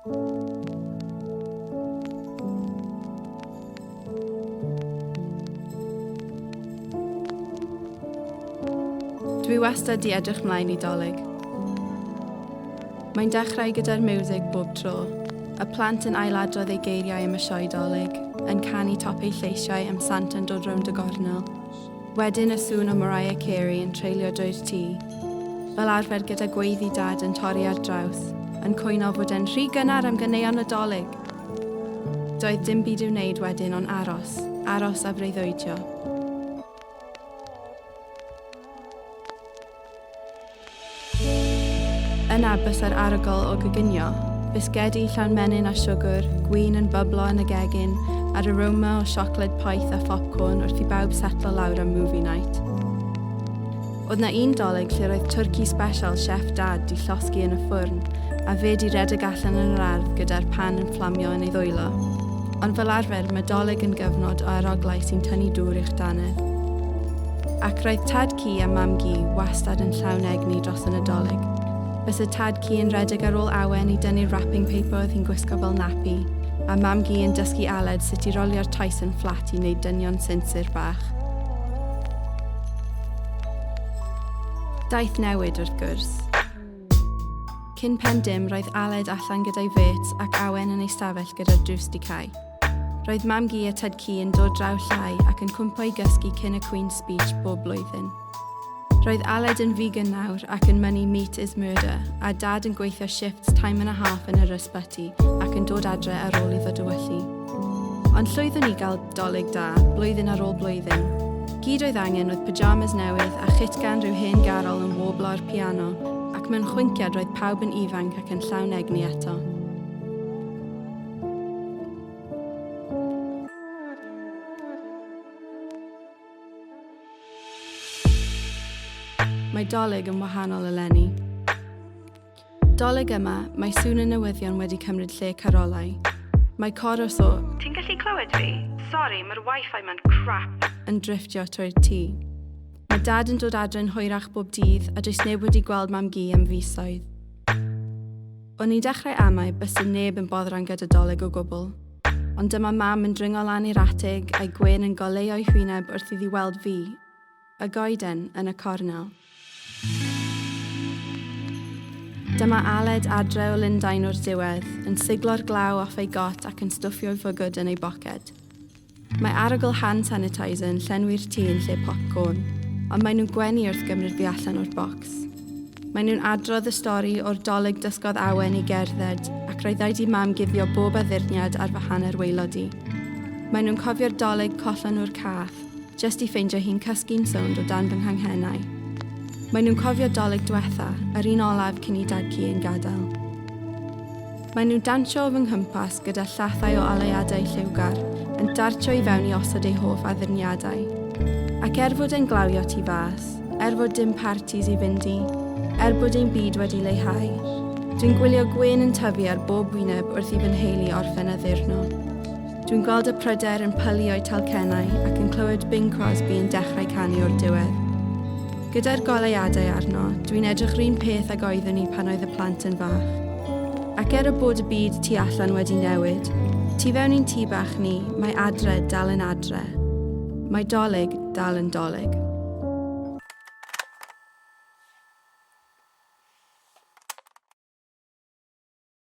Dwi wastad 'di edrych mlaen i 'Dolig. Mae'n dechrau gyda'r miwsig bob tro, y plant yn ailadrodd eu geiriau am y sioe 'Dolig, yn canu top eu lleisiau am Santa'n dod rownd y gornel. Wedyn y sŵn o Mariah Carey yn treulio drwy'r tŷ, fel arfer gyda gweiddi Dad yn torri ar draws, yn cwyno fod e'n rhy gynnar am ganeuon Nadolig! Doedd dim byd i'w wneud wedyn ond aros, aros a breuddwydio. Yna bysa'r arogl o goginio, bisgedi llawn menyn a siwgr, gwin yn byblo yn y gegin, a'r aroma o siocled poeth a phopcorn wrth i bawb setlo lawr am movie night. Oedd 'na un 'Dolig lle roedd twrci sbesial chef Dad 'di llosgi yn y ffwrn, a fe 'di redeg allan yn yr ardd gyda'r pan yn fflamio yn ei ddwylo. Ond fel arfer, mae 'Dolig yn gyfnod o aroglau sy'n tynnu dŵr i'ch dannedd. Ac roedd tad-cu a mam-gu wastad yn llawn egni dros y Nadolig. Byse tad-cu yn rhedeg ar ôl Awen i dynnu'r wrapping paper oedd hi'n gwisgo fel nappy, a mam-gu yn dysgu Aled sut i rolio'r toes yn fflat i wneud dynion sinsir bach. Daeth newid, wrth gwrs. Cyn pen dim, roedd Aled allan gyda'i fêts ac Awen yn ei stafell gyda'r drws 'di cau. Roedd mam-gu a tad-cu yn dod draw llai ac yn cwmpo i gysgu cyn y Queen's Speech bob blwyddyn. Roedd Aled yn vegan nawr ac yn mynnu meat is murder, a dad yn gweithio shifts time and a half yn yr ysbyty ac yn dod adre ar ôl iddo dywyllu. Ond llwyddwn i gael 'Dolig da, blwyddyn ar ôl blwyddyn. Gyd oedd angen oedd pyjamas newydd a chitgan rhyw hen garol yn woblo ar piano, ac mewn chwinciad roedd pawb yn ifanc ac yn llawn egni eto. Mae 'Dolig yn wahanol eleni. 'Dolig yma, mae sŵn y newyddion wedi cymryd lle carolau. Mae corws o Ti'n gallu clywed fi? Sori, mae'r wifi 'ma'n crap! Yn drifftio trwy'r tŷ. Mae Dad yn dod adre'n hwyrach bob dydd a does neb wedi gweld Mam-gu am fisoedd. O'n i'n dechrau amau byse neb yn boddran gyda 'Dolig o gwbl. Ond dyma Mam yn dringo lan i'r atig a'i gwên yn goleuo'i hwyneb wrth iddi weld fi, y goeden, yn y cornel. Dyma Aled adre o Lundain o'r diwedd, yn siglo'r glaw off ei got ac yn stwffio'i fwgwd yn ei boced. Mae arogl hand sanitizer yn llenwi'r tŷ yn lle popcorn, ond maen nhw'n gwenu wrth gymryd fi allan o'r bocs. Maen nhw'n adrodd y stori o'r 'Dolig dysgodd Awen i gerdded ac roedd raid i Mam guddio bob addurniad ar fy hanner waelod i. Maen nhw'n cofio'r 'Dolig collon nhw'r cath, Jyst i ffeindio hi'n cysgu'n sownd o dan fy nghanghennau. Maen nhw'n cofio 'Dolig dwetha, yr un olaf cyn i Dad-cu ein gadael. Maen nhw'n dansio o fy nghwmpas gyda llathau o oleuadau lliwgar, yn dartio i fewn i osod eu hoff addurniadau. Ac er fod e'n glawio tu fas, er fod dim partis i fynd i, er bod ein byd wedi leihau, dwi'n gwylio gwên yn tyfu ar bob wyneb wrth i fy nheulu orffen addurno. Dwi'n gweld y pryder yn pylu o'u talcennau ac yn clywed Bing Crosby yn dechrau canu o'r diwedd. Gyda'r goleuadau arno, dwi'n edrych 'run peth ag oeddwn i pan oedd y plant yn fach. Ac er y bod y byd tu allan wedi newid, tu fewn i'n tŷ bach ni, mae adre dal yn adre. Mae 'Dolig dal yn 'Dolig.